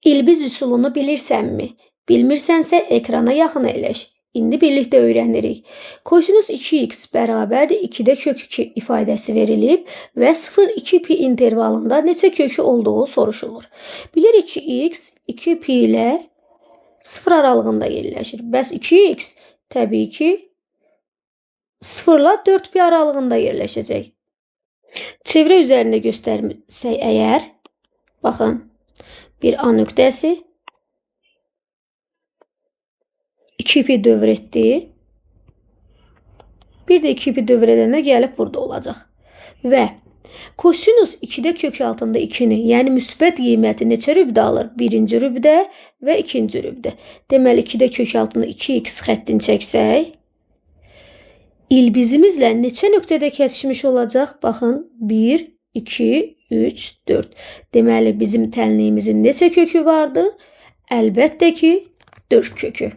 İlbiz üsulunu bilirsənmi? Bilmirsənsə ekrana yaxın əyləş. İndi birlikdə öyrənirik. Kosinus 2x bərabərdir 2-də kök 2 ifadəsi verilib və 0-2 pi intervalında neçə kökü olduğu soruşulur. Bilirik ki, x 2 pi ilə 0 aralığında yerləşir. Bəs 2x təbii ki 0 ilə 4 pi aralığında yerləşəcək. Çevrə üzərində göstərsək əgər, baxın, bir A nöqtəsi 2 pi dövr etdi. Bir də 2 pi dövr edəndə gəlib burada olacaq. Və kosinus 2-də kök altında 2-ni, yəni müsbət qiyməti neçə rübdə alır? Birinci rübdə və ikinci rübdə. Deməli, 2-də kök altında 2x xəttini çəksək, ilbizimizlə neçə nöqtədə kəsişmiş olacaq? Baxın, 1, 2, 3, 4. Deməli, bizim tənliyimizin neçə kökü vardı? Əlbəttə ki, 4 kökü.